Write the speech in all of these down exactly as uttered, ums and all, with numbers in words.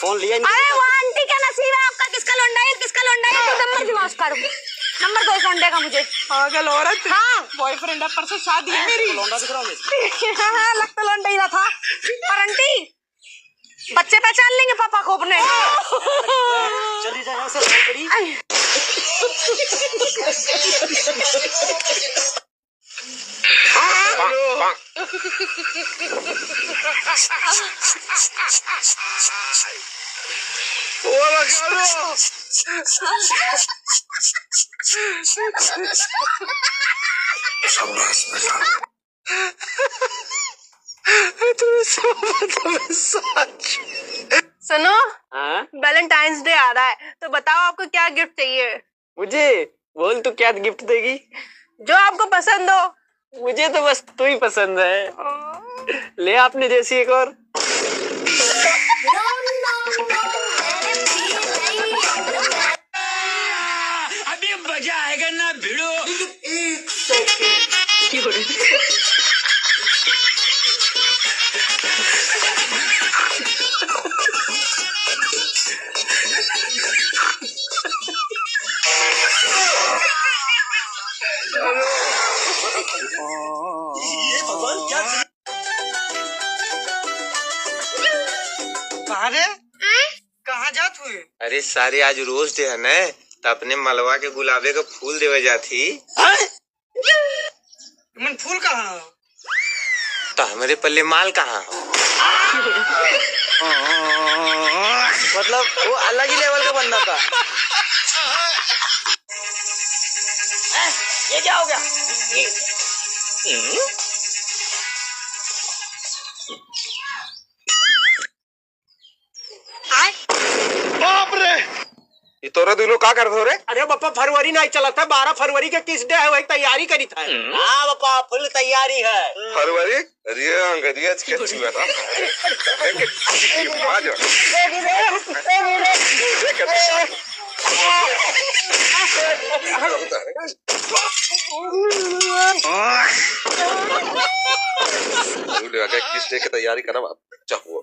फोन लिया ही नहीं। अरे वो आंटी का नसीब है, आपका किसका लौंडा है, किसका लौंडा है, तो नंबर दिलाओ उसका, रुको। नंबर दो इस लौंडे का मुझे। पागल औरत। हाँ। बॉयफ्रेंड है, परसों शादी है मेरी। लौंडा दिख रहा हूँ मैं। हाँ, लगता लौंडा ही रहा था। पर आंटी, बच्चे पहचान लेंगे पापा को अपने। चली जा यहाँ से, भाई बड़ी। सुनो, हाँ? वैलेंटाइंस डे आ रहा है, तो बताओ आपको क्या गिफ्ट चाहिए? मुझे? बोल, तू क्या गिफ्ट देगी? जो आपको पसंद हो। मुझे तो बस तू ही पसंद है। ले, आपने जैसी एक और। अभी मजा आएगा ना भिड़ो। एक सेकंड। ये भगवान क्या। अरे, कहाँ जात हुए? अरे सारे, आज रोज डे है न, त अपने मलवा के गुलाबे का फूल देवे जात ही। मन फूल कहाँ हो? त हमरे पल्ले माल कहाँ हो? मतलब वो अलग ही लेवल का बंदा था। हैं? ये क्या हो गया? ये, हम्म? बाप रे! ये तोरा दुनो का करत हो रे? अरे बापा, फरवरी नहीं चलत है, बारह फरवरी के किस डे है, वही तैयारी करित है। हाँ बापा, फुल तैयारी है। फरवरी? अरे अंगरिया के छुआ था। आ जा। तू ले आके किस डे के तैयारी करब? अच्छा हुआ।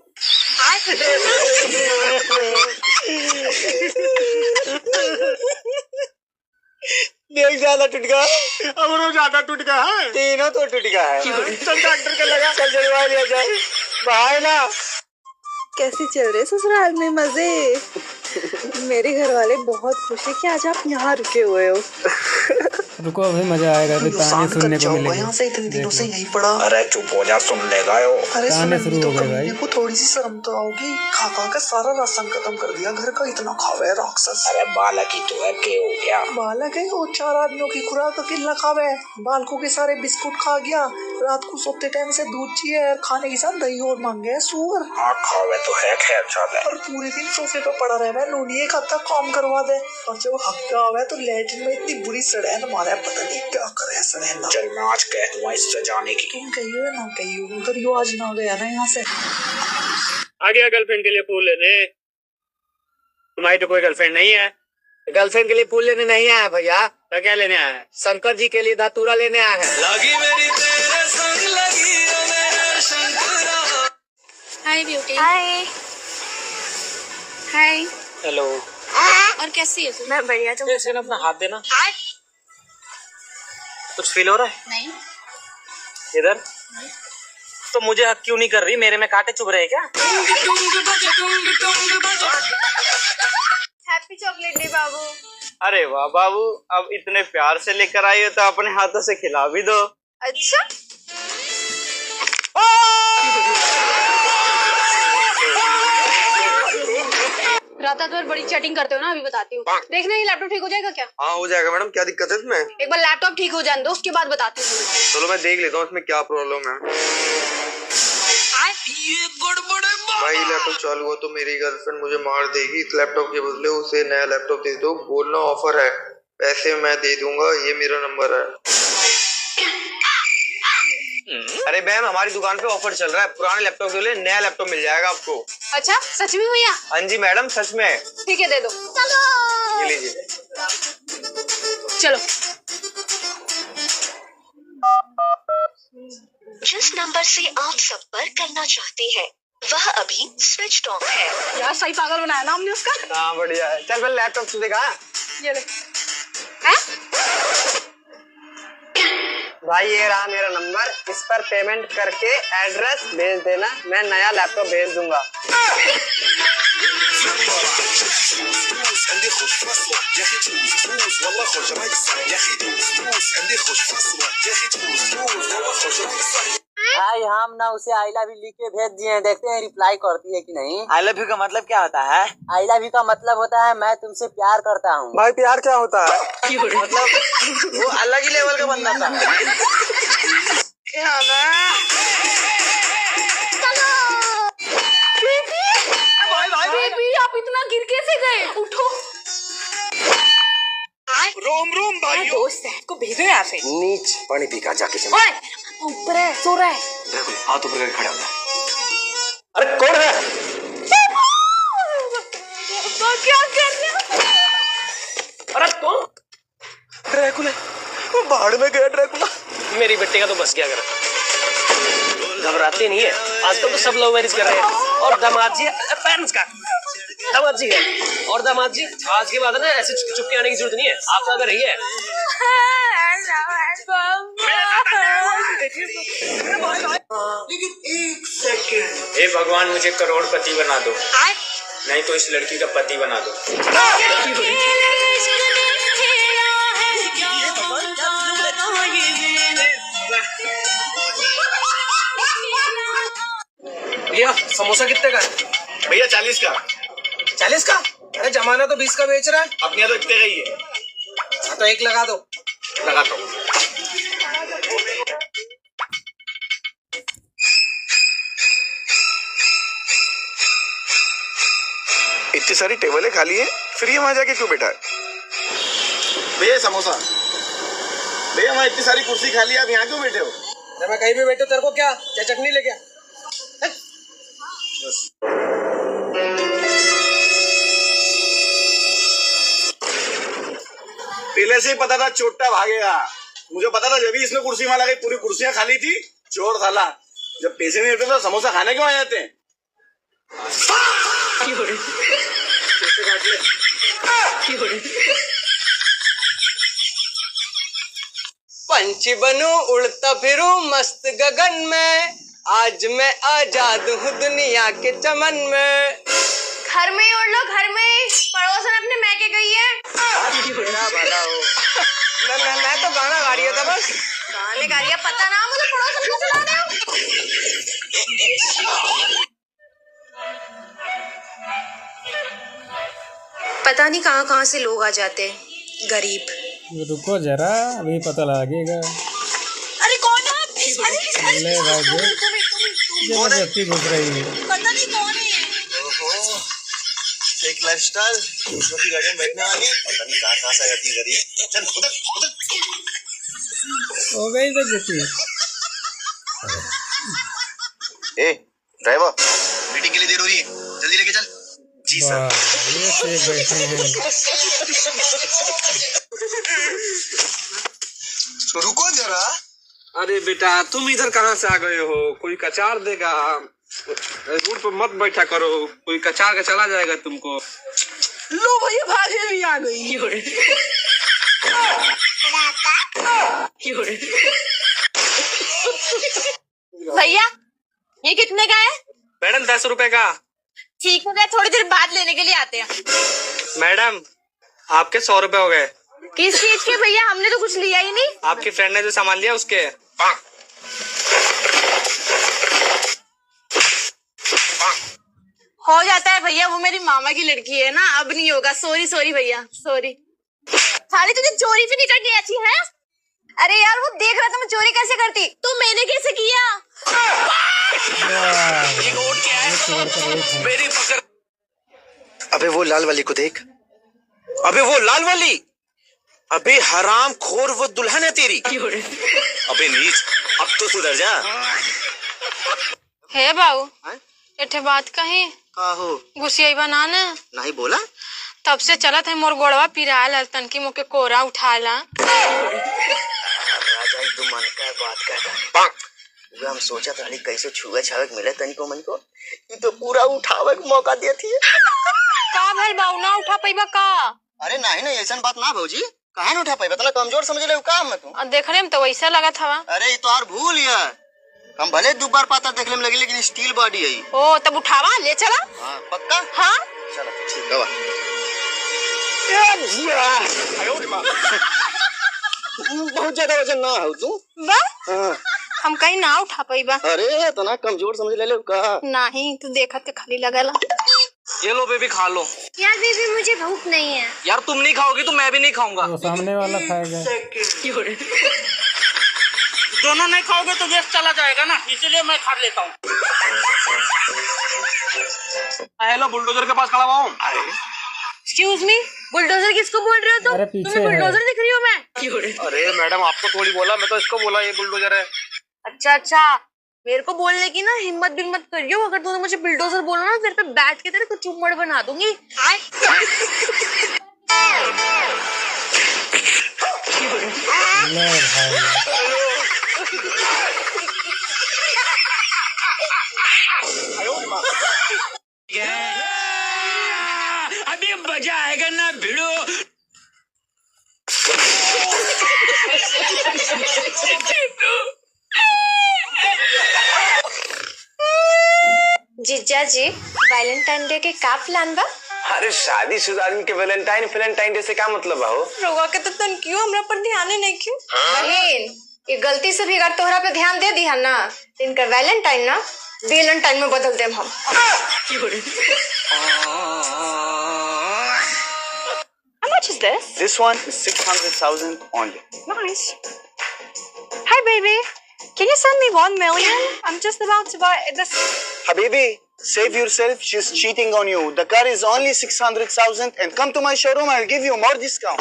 देख ज्यादा टूट गया। हमरो ज्यादा टूट गया है। तीनों तो टूट गया है। चल डॉक्टर के लगा। चल जलवा लिया जाए। बाहर ना। कैसे चल रहे ससुराल में मजे? मेरे घर वाले बहुत खुश है कि आज आप यहाँ रुके हुए हो। रुको, अभी मजा आएगा, अभी ताने सुनने को मिलेंगे। यहाँ से इतने दिनों से यहीं पड़ा। अरे चुप हो जा, सुन लेगा यो। अरे ताने सुन, शुरू हो गए भाई। को थोड़ी सी शर्म तो आओगी। खा खा के सारा राशन खत्म कर दिया घर का, इतना खावे राक्षस। अरे बालक ही तो है, के हो गया? बालक है, वो चार आदमियों की खुराक अकेला खावे। बालकों के सारे बिस्कुट खा गया। रात को सोते टाइम से दूध चाहिए और खाने के साथ दही और मांगे है सुअर। हाँ, खावे तो है, खैर ज्यादा। और पूरे दिन सोफे पे पड़ा रहे, मैं नूनिए खाता काम करवा दे। और जब हफ्ता आवे तो लैट्रिन में इतनी बुरी सड़ैन मारे, पता नहीं क्या करे सड़ैन ना। चल, मैं आज कह दूंगा इससे जाने की। तुम कहियो या ना कहियो, मगर यो आज ना गया ना यहाँ से। आ गया गर्लफ्रेंड के लिए फूल लेने। तुम्हारी तो कोई गर्लफ्रेंड नहीं है। गर्लफ्रेंड के लिए फूल लेने नहीं आया भैया। तो क्या लेने आया है? शंकर जी के लिए धतूरा लेने आया है। लगी मेरी तेरे संग लगी रे मेरे शंकरा। हाय ब्यूटी। हाय। हाय। हेलो। और कैसी है तू? मैं बढ़िया, तुम? ऐसे ना अपना हाथ देना। हाय। कुछ फील हो रहा है? नहीं। इधर? तो मुझे हक क्यों नहीं कर रही? मेरे में कांटे चुभ रहे हैं क्या? Happy chocolate day बाबू। अरे वाह बाबू, अब इतने प्यार से लेकर आई हो तो अपने हाथों से खिला भी दो। अच्छा। रात रात भर बड़ी चैटिंग करते हो ना, अभी बताती हूँ। देखना, ये लैपटॉप ठीक हो जाएगा क्या? हाँ, हो जाएगा मैडम, क्या दिक्कत है इसमें? एक बार लैपटॉप ठीक हो जाने दो, उसके बाद बताती हूँ तुम्हें। चलो, मैं देख लेता हूँ इसमें क्या प्रॉब्लम है। ये गड़बड़ है बाबा। भाई, लैपटॉप चालू हुआ तो मेरी गर्लफ्रेंड मुझे मार देगी। इस लैपटॉप के बदले उसे नया लैपटॉप दे दो, बोलना ऑफर है। पैसे मैं दे दूंगा, ये मेरा नंबर है। अरे मैम, हमारी दुकान पे ऑफर चल रहा है, पुराने लैपटॉप के लिए नया लैपटॉप मिल जाएगा आपको। अच्छा, सच में भैया? हाँ जी मैडम, सच में। ठीक है, दे दो। ये लीजिए। चलो। जिस नंबर से आप संपर्क करना चाहते हैं, वह अभी switched off है। यार, सही पागल बनाया ना हमने उसका। हाँ, बढ़िया है। चल, पहले laptop तो दिखा। ये ले। हैं? भाई, ये रहा मेरा नंबर, इस पर payment करके address भेज देना, मैं नया laptop भेज दूंगा। भाई, हम ना उसे I love you लिख के भेज दिए हैं, देखते हैं reply करती है कि नहीं। I love you का मतलब क्या होता है? I love you का मतलब होता है मैं तुमसे प्यार करता हूँ। भाई, प्यार क्या होता है? मतलब, वो अलग ही level का बंदा था। क्या होता है? बेबी, बेबी, आप इतना गिर कैसे गए? उठो। रोम रोम मेरा भाइयों। दोस्त है, इसको भेजो यहाँ से। नीच पानी पी का जाके चल। ओए, ऊपर है, सो रहा है। बिल्कुल, हाथ ऊपर करके खड़ा हो जा। अरे कौन है? तो क्या कर रहे हो? अरे कौन? ड्रैकुला, वो भाड़ में गया ड्रैकुला। मेरी बेटी का तो बस गया घर। घबराती नहीं है, आजकल तो सब love marriage कर रहे हैं। और दामाद जी, parents का दामाद जी है। और दामाद जी, आज के बाद ना ऐसे चुप- चुपके आने की जरूरत नहीं है, आप तो अगर रही है। लेकिन एक सेकंड। हे भगवान, मुझे करोड़पति बना दो, नहीं तो इस लड़की का पति बना दो। भैया, समोसा कितने का है? भैया, चालीस का। चालीस का? अरे, जमाना तो बीस का बेच रहा है। अपने यहाँ तो इतने का ही है। हाँ, तो एक लगा दो। लगा दो। इतनी सारी टेबलें खाली हैं, फिर ये वहाँ जाके क्यों बैठा है? भैया, समोसा। भैया, वहाँ इतनी सारी कुर्सी खाली है, आप यहाँ क्यों बैठे हो? अरे, मैं कहीं भी बैठूँ, तेरे को क्या? क्या चटनी लेके आ। पहले से ही पता था चोट्टा भागेगा। मुझे पता था, जब ही इसने कुर्सी वहां लगाई, पूरी कुर्सियां खाली थी। चोर साला, जब पैसे नहीं देते तो समोसा खाने क्यों आ जाते हैं? पंछी बनूं, उड़ता फिरूं मस्त गगन में, आज मैं आजाद हूँ दुनिया के चमन में। घर में ही उड़ लो, घर में ही। पड़ोसन अपने मैके गई है। तेरा भला हो। मैं, मैं, मैं तो गाना गा रही था बस। गाने गा रही है, पता ना मुझे पड़ोसन को सुना दे। पता नहीं कहाँ-कहाँ से लोग आ जाते हैं, गरीब। रुको जरा, अभी पता लगेगा। अरे कौन है? अरे, अरे, ले भाई, तुम, देख। तुम, तुम, तुम, तुम। जबरदस्ती घुस रही है। पता नहीं कौन है ये। ओहो, fake lifestyle, दूसरों की गाड़ियों में बैठने वाली। पता नहीं कहाँ, कहाँ से आ जाती है गरीब। चल, उधर, उधर। हो गई बेइज्जती। ए, ड्राइवर, मीटिंग के लिए देर हो रही है, जल्दी लेके चल। जी सर। वाह, ये से बैठे हैं। तो रुको जरा। अरे बेटा, तुम इधर कहाँ से आ गए हो? कोई कचार देगा, रोड पर मत बैठा करो, कोई कचार के चला जाएगा तुमको। लो भैया, भाभी भी आ गई। भैया, ये कितने का है? मैडम, दस रुपए का। ठीक हो गया, थोड़ी देर बाद लेने के लिए आते हैं। मैडम, आपके सौ रुपए हो गए। किस चीज के भैया? हमने तो कुछ लिया ही नहीं। आपकी फ्रेंड ने जो सामान लिया उसके। हो जाता है भैया, वो मेरी मामा की लड़की है ना, अब नहीं होगा। सॉरी, सॉरी भैया, सॉरी। साली, तुझे चोरी भी नहीं करनी आती है? अरे यार, वो देख रहा था मैं चोरी कैसे करती, तो मैंने कैसे किया? अबे वो लाल वाली को देख, अबे वो लाल वाली, अबे हरामखोर, वो दुल्हन है तेरी। अबे नीच, अब तो सुधर जा। हे बाऊ, हैं? एठे बात कही। का हो? गुस्सियाइबा ना ने? नहीं बोला। तब से चलत है मोर गोड़वा पिरायल, तनकी मोके कोरा उठाला। राजा एक दो मन का बात कहता है। हम सोचत रहली कैसे छुए छावे के मिले तनिको मनिको, ई तो पूरा उठावे के मौका देत ही। का भइल बा, ना उठा पइबा का? अरे नाही नाही, ऐसन बात ना भौजी, काहे ना उठा पइबा? इतना कमजोर समझ ले का हम तू? आ, देखने में तो वैसा लगत हवा। अरे ई तोहार भूल है, हम भले दुब्बर पातर देखले में लगी लेकिन steel body है। ओ तब उठावा, ले चला। हाँ पक्का? हाँ। चलो ठीक है। बहुत ज्यादा वजन ना हो तू। बा? हाँ। हम कहीं ना उठा पइबा। अरे इतना कमजोर समझ ले ले का? नाही, तू देखत के खाली लगला। ये लो बेबी, खा लो। यार बेबी, मुझे भूख नहीं है। यार तुम नहीं खाओगी तो मैं भी नहीं खाऊंगा। वो सामने वाला खाएगा। दोनों नहीं खाओगे तो waste चला जाएगा ना, इसीलिए मैं खा लेता हूँ। हेलो, बुलडोजर के पास खड़ा हुआ हूँ। Excuse me, बुलडोजर किसको बोल रहे हो तुम? अरे पीछे तुम्हें है। बुलडोजर दिख रही हूँ मैं? अरे मैडम, आपको थोड़ी बोला, मैं तो इसको बोला ये बुलडोजर है। अच्छा अच्छा, मेरे को बोलने की ना हिम्मत बिम्मत करियो, अगर तूने मुझे बुलडोजर बोला ना, तेरे पे बैठ के तेरे को चुम्मड़ बना दूंगी। ले भाई। अभी मजा आएगा ना भिड़ो। जीजा जी, Valentine Day के का plan बा? अरे, शादीशुदा आदमी के Valentine, Valentine Day से का मतलब बा हो? रउआ के तो तनकियो हमरा पर ध्याने नइखे। बहिन, ये गलती से भी अगर तोहरा पे ध्यान दे दिहा ना, तो इनका Valentine ना, Valentine में बदल देम हम। How much is this? This one is six hundred thousand only. Nice. Hi, baby. Can you send me one million? I'm just about to buy this. Habibi, save yourself. She's cheating on you. The car is only six hundred thousand, and come to my showroom. I'll give you more discount.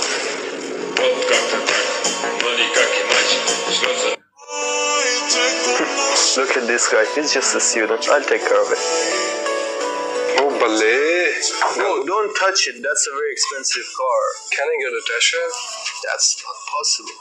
Look at this guy. He's just a student. I'll take care of it. Oh, bale. No, don't touch it. That's a very expensive car. Can I get a test drive? That's not possible.